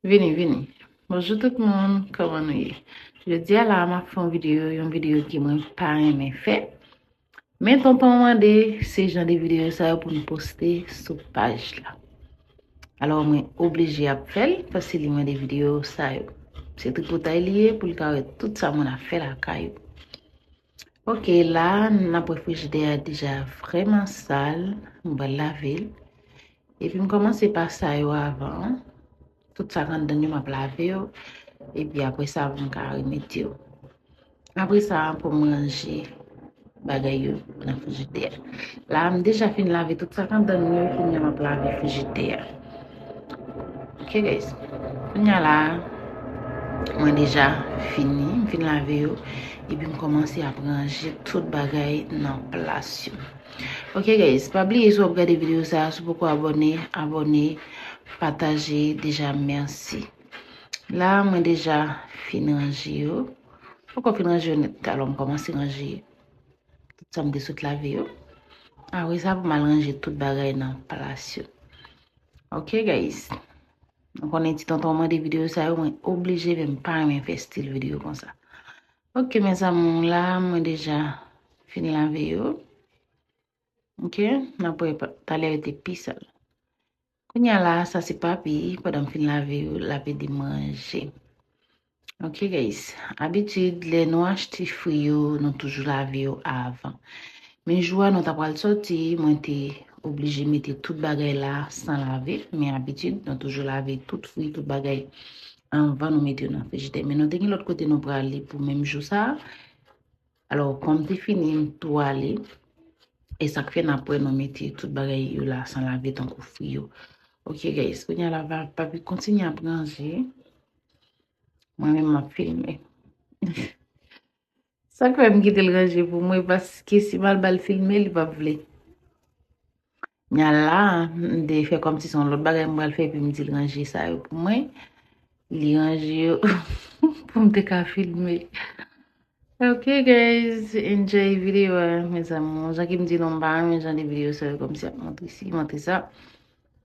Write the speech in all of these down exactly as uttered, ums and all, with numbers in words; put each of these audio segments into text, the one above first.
Vini, vini. Bonjou tout moun, kòman nou ye? Jodi a la, m ap fè yon videyo, yon videyo ke mwen pa renmen fè. Men tonton mande, se jan de videyo sa yo pou n poste sou paj la. Alò, mwen oblije ap fè l, paske li mande videyo sa yo. Se tripotay li ye, pou l ka wè tout sa moun ap fè lakay yo. Ok, la, n ap wè frijidè a deja vrèman sal, m pral lave l. Epi m kòmanse pa sa yo avan. Tout sa k anndan yo, m ap lave yo. Epi apre sa, pou m ka remete yo. Apre sa, pou m ranje bagay yo nan frijidè a. La, m deja fin lave tout sa k anndan yo, kounye a m ap lave frijidè a. Ok, guys. Kounye a la, mwen deja fini, m fin lave yo. Epi m kòmanse ap ranje tout bagay nan plas yo. Ok, guys, pa bliye si w ap gade videyo sa a, si w poko abòne, abòne, pataje, deja mèsi. La, mwen deja fin ranje yo. Poko fin ranje yo nèt, alò m kòmanse ranje tout sa m te sot lave yo. Apre sa, pou m al ranje tout bagay nan plas yo. Ok, guys. Nou konnen ti tonton mande videyo sa yo, mwen oblije, men m pa renmen fè stil videyo konsa. Ok, mes amours, la, mwen deja fin lave yo. Ok, n ap wè pa- talè yo te pi sal. Kounye a la, sa se papi, pandan m fin lave yo, l ap ede m ranje. Ok, guys, abitid, lè nou achte fwi yo, nou toujou lave yo avan. Men jou a nou ta pral sòti, mwen te oblije mete tout bagay la san lave. Men abitid, nou toujou lave tout fwi, tout bagay anvan nou mete yo nan frijidè. Men nou te gen lòt kote nou prale pou menm jou sa a. Alò, kòm te fini, m tou ale. E sa k fè n ap wè nou mete tout bagay yo la san lave tankou fwi yo. Ok, guys, kounye a la, va- papi kontinye ap ranje. Mwen menm, m ap filme. Sa k fè m kite l ranje pou mwen, paske si m al ba l filme, li p ap vle. Nya la, m te fè kòmsi se yon lòt bagay m pral fè, epi m di l ranje sa yo pou mwen. Li ranje yo pou m te ka filme. Ok, guys, enjoy videyo a, mes amours. Jan ki m di nou, m pa renmen jan de videyo sa yo, kòmsi ap montre si, montre sa.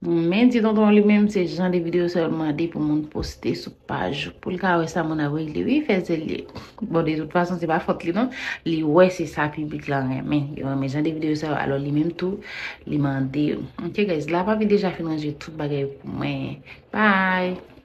Men ti tonton li menm, se jan de videyo sa yo l mande pou moun poste sou paj ou, pou l ka wè sa moun ap regle. Wi, fè zèl li. Bon, de tout fason, se pa fòt li non. Li wè se sa piblik la renmen. Yo renmen jan de videyo sa yo, alò li menm tou, li mande yo. Ok, guys, la papi deja fin ranje tout bagay pou mwen. Bye!